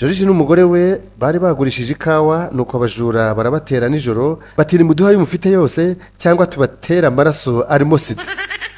Joriji n'umugore we bari bagurishije ikawa, nuko abajura barabatera nijoro bati nimuduhe ayo mufite yose cyangwa tubatera amaraso arimo sida.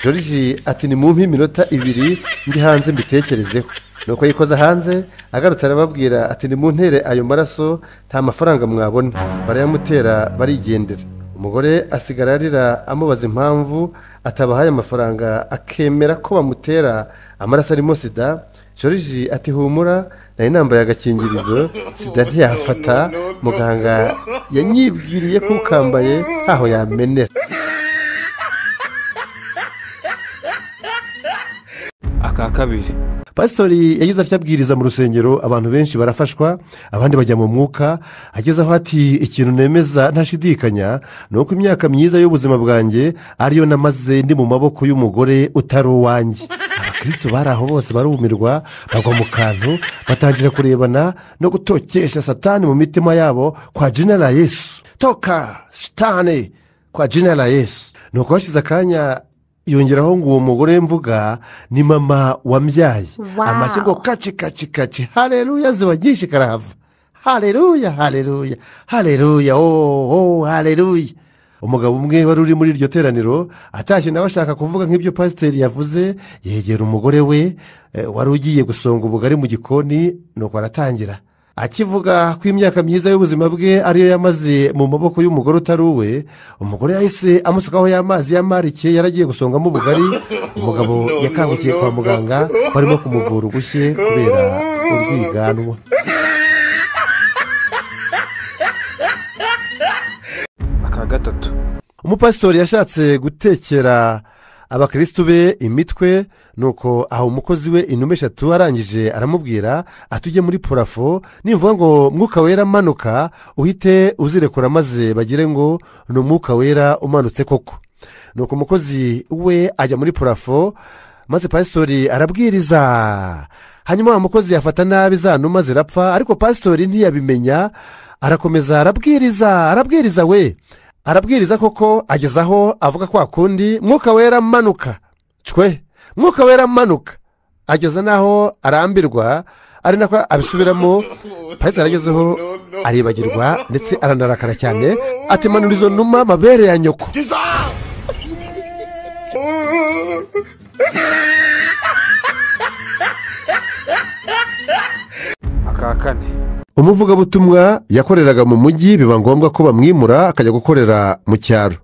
Joriji ati nimumpe iminota 2 ndi hanze mbitekerezeho. Nuko yikoza hanze, agarutse arababwira ati nimuntere ayo maraso nta mafaranga mwabona. Barayamutera barigendera. Umugore asigara arira amubaza impamvu atabahaye amafaranga akemera ko bamutera amaraso arimo sida. Joriji ati humura nari nambaye agakingirizo sida ntiyafata, muganga yanyibwiriye ko ukambaye ntaho yamenera. Aka kabiri. Pasitori yagize atya abwiriza mu rusengero, abantu benshi barafashwa, abandi bajya mu mwuka. Ageze aho ati ikintu nemeza ntashidikanya ni uko imyaka myiza y'ubuzima bwanjye ariyo namaze ndi mu maboko y'umugore utari uwanjye. Abakristo bari aho bose barumirwa, bagwa mu kantu, batangira kurebana no gutokesha Satani mu mitima yabo kwa jina la Yesu. Toka shitani kwa jina la Yesu. Nuko hashize akanya yongeraho ngo uwo mugore mvuga ni mama wambyaye. Amashyi ngo kaci kaci kaci, haleluya ziba nyinshi karahava, haleluya haleluya haleluya, oh haleluya. Umugabo umwe wari uri muri iryo teraniro atashye nawe ashaka kuvuga nk'ibyo pasiteri yavuze, yegera umugore we wari ugiye gusonga ubugari mu gikoni, nuko aratangira akivuga ko imyaka myiza y'ubuzima bwe ariyo yamaze mu maboko y'umugore utari uwe. Umugore yahise amusukaho y'amazi y'amarike yaragiye gusongamo ubugari. Umugabo yakangukiye kwa muganga barimo kumuvura ubushye kubera urwiganwa. Aka gatatu. Umupasitori yashatse gutekera abakristu be imitwe, nuko aho umukozi we inuma 3 arangije aramubwira atujye muri purafo, nimvuga ngo mwuka wera amanuka uhite uzirekura maze bagire ngo ni umwuka wera umanutse koko. Nuko umukozi we ajya muri purafo maze pasitori arabwiriza. Hanyuma wa mukozi yafata nabi za numa zirapfa, ariko pasitori ntiyabimenya, arakomeza arabwiriza arabwiriza we arabwiriza koko, agezaho avuga kwa kundi mwuka wera manuka cwe, mwuka wera manuka, ageza naho arambirwa, ari nako abisubiramo. Pasiteri aragezeho aribagirwa ndetse aranarakara cyane ati manura izo numa mabere ya nyoko. Aka kane. Umuvugabutumwa yakoreraga mu mujyi, biba ngombwa ko bamwimura akajya gukorera mu cyaro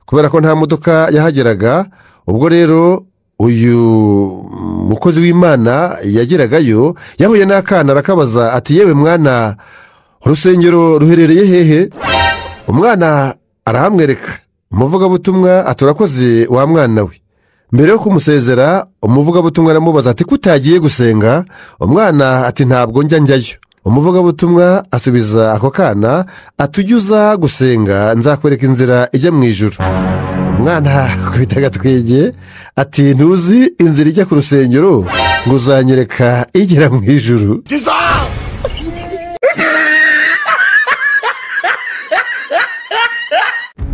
kubera ko nta modoka yahageraga. Ubwo rero uyu mukozi w'Imana yageragayo yahuye n'akana arakabaza ati yewe mwana, urusengero ruherereye hehe? Umwana arahamwereka. Umuvugabutumwa ati urakoze wa mwana we. Mbere yo kumusezera umuvugabutumwa aramubaza ati kutagiye gusenga? Umwana ati ntabwo njya njyayo. Umuvugabutumwa asubiza ako kana ati ujya gusenga nzakwereka inzira ijya mu ijuru. Umwana akubita agatwenge ati ntuzi inzira ijya ku rusengero ngo uzanyereka igera mu ijuru.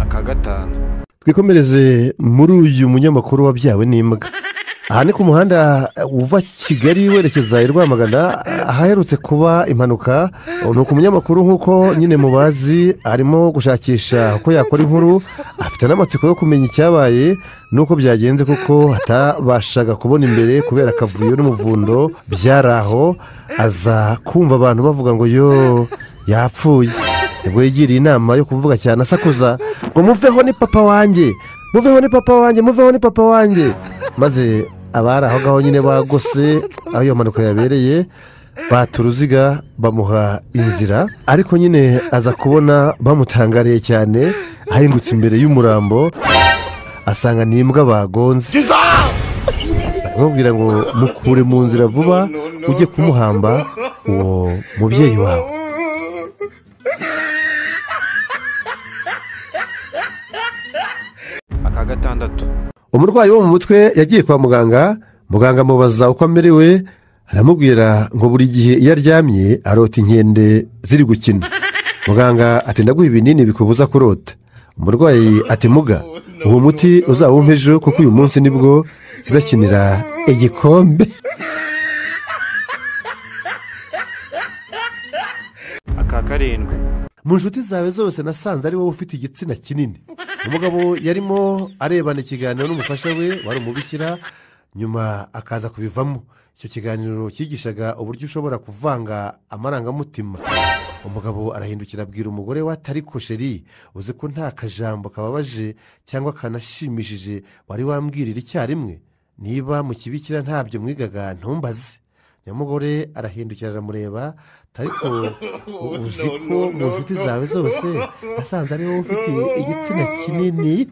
Aka gatanu. Twikomereze muri uyu munyamakuru wabyawe n'imbwa. Aha ni ku muhanda uva Kigali werekeza i Rwamagana ahaherutse kuba impanuka. Nuko umunyamakuru nk'uko nyine mubazi arimo gushakisha uko yakora inkuru, afite n'amatsiko yo kumenya icyabaye nuko byagenze kuko atabashaga kubona imbere kubera akavuyo n'umuvundo byari aho. Aza kumva abantu bavuga ngo yo yapfuye. Nibwo yigiriye inama yo kuvuga cyane asakuza ngo muveho ni papa wanjye, muveho ni papa wanjye, muveho ni papa wanjye. Maze abari aho ngaho nyine bagose aho iyo mpanuka yabereye bata uruziga bamuha inzira, ariko nyine aza kubona bamutangariye cyane ahingutse imbere y'umurambo asanga ni imbwa bagonze. Baramubwira ngo mukure mu nzira vuba ujye kumuhamba uwo mubyeyi wawe. Aka gatandatu. Umurwayi wo mu mutwe yagiye kwa muganga, muganga amubaza uko amerewe, aramubwira ngo buri gihe iyo aryamye arota inkende ziri gukina. Muganga ati ndaguha ibinini bikubuza kurota. Umurwayi ati muga, uwo muti uzawumpe ejo kuko uyu munsi nibwo zidakinira igikombe. Aka karindwi. Mu nshuti zawe zose nasanze ari wowe ufite igitsina kinini. Umugabo yarimo arebana ikiganiro n'umufasha we wari umubikira, nyuma akaza kubivamo. Icyo kiganiro cyigishaga uburyo ushobora kuvanga amarangamutima. Umugabo arahindukira abwira umugore we ati ariko sheri, uzi ko nta kajambo kababaje cyangwa kanashimishije wari wambwirira icyarimwe? Niba mu kibikira ntabyo mwigaga ntumbaze. Nyamugore arahindukira aramureba, ariko uzi ko mu nshuti zawe zose nasanze ari wowe ufite igitsina kinini.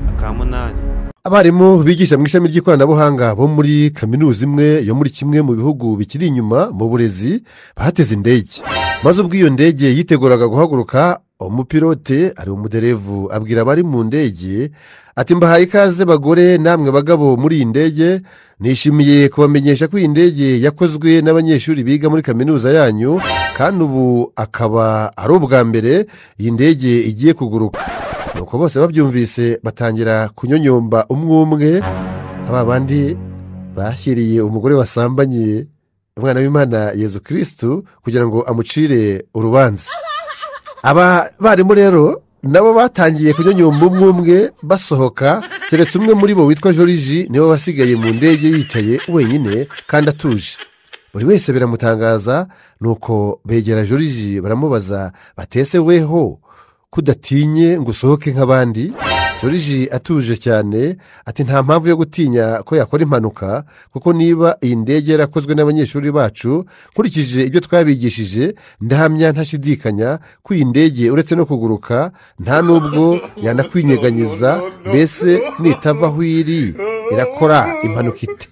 Aka munani. Abarimu bigisha mu ishami ry'ikoranabuhanga bo muri kaminuza imwe yo muri kimwe mu bihugu bikiri inyuma mu burezi bateze indege. Maze ubwo iyo ndege yiteguraga guhaguruka, umupilote ari umuderevu abwira abari mu ndege ati mbahaye ikaze bagore namwe bagabo muri iyi ndege, nishimiye kubamenyesha ko iyi ndege yakozwe n'abanyeshuri biga muri kaminuza yanyu, kandi ubu akaba ari ubwa mbere iyi ndege igiye kuguruka. Nuko bose babyumvise batangira kunyonyomba umwe umwe, aba bandi bashyiriye umugore wasambanye umwana w'Imana Yezu Kristu kugira ngo amucire urubanza. Aba barimu rero nabo batangiye kunyonyomba umwe umwe basohoka, keretse umwe muri bo witwa Joriji niwe wasigaye mu ndege yicaye wenyine kandi atuje. Buri wese biramutangaza, nuko begera Joriji baramubaza batese weho kudatinye ngo usohoke nk'abandi? Joriji atuje cyane ati nta mpamvu yo gutinya ko yakora impanuka, kuko niba iyi ndege yarakozwe n'abanyeshuri bacu nkurikije ibyo twabigishije, ndahamya ntashidikanya ko iyi ndege uretse no kuguruka nta nubwo yanakwinyeganyeza, mbese nitava aho iri irakora impanuka ite.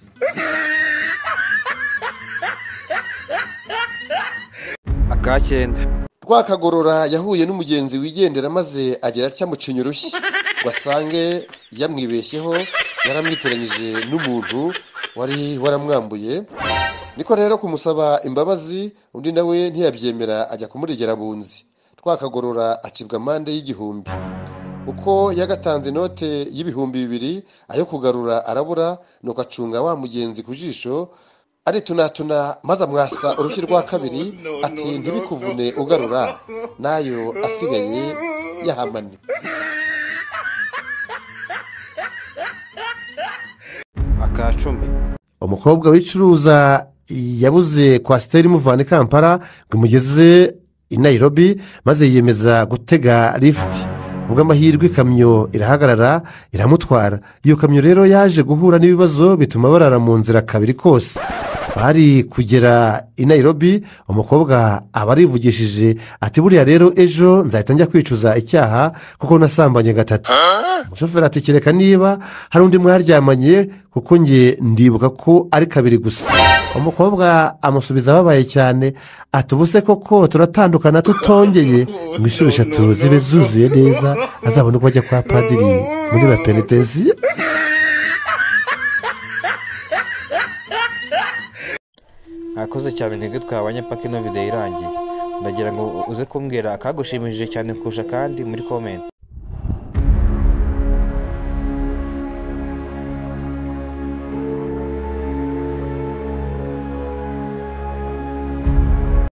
Aka cyenda. Rwakagorora yahuye n'umugenzi wigendera maze agera atya amucinya urushyi ngo asange yamwibeshyeho, yaramwiteranyije n'umuntu wari waramwambuye. Niko rero kumusaba imbabazi, undi nawe ntiyabyemera ajya kumuregera bunzi. Rwakagorora acibwa amande y'1000. Uko yagatanze inote y'2000 ayo kugarura arabura, nuko acunga wa mugenzi ku jisho aritunatuna maze amwasa urushyi rwa kabiri ati ntibikuvune ugarura, nayo asigaye yahamane. Aka cumi. Umukobwa wicuruza yabuze kwasiteri imuvana i Kampala ngo imugeze i Nairobi, maze yiyemeza gutega lifuti. Ubwo amahirwe ikamyo irahagarara iramutwara. Iyo kamyo rero yaje guhura n'ibibazo bituma barara mu nzira kabiri kose. Bari kugera i Nairobi, umukobwa aba arivugishije ati buriya rero ejo nzahita njya kwicuza icyaha kuko nasambanye gatatu. Umushoferi ati kereka niba hari undi mwaryamanye kuko nge ndibuka ko ari kabiri gusa. Umukobwa amusubiza ababaye cyane ati ubuse koko turatandukana tutongeye, ngo inshuro 3 zibe zuzuye neza azabona uko ajya kwa padiri muri ba penitesiye. Mwakoze cyane ntege twabanye paka ino video irangiye. Ndagira ngo uze kumbwira akagushimishije cyane kurusha kandi muri comment.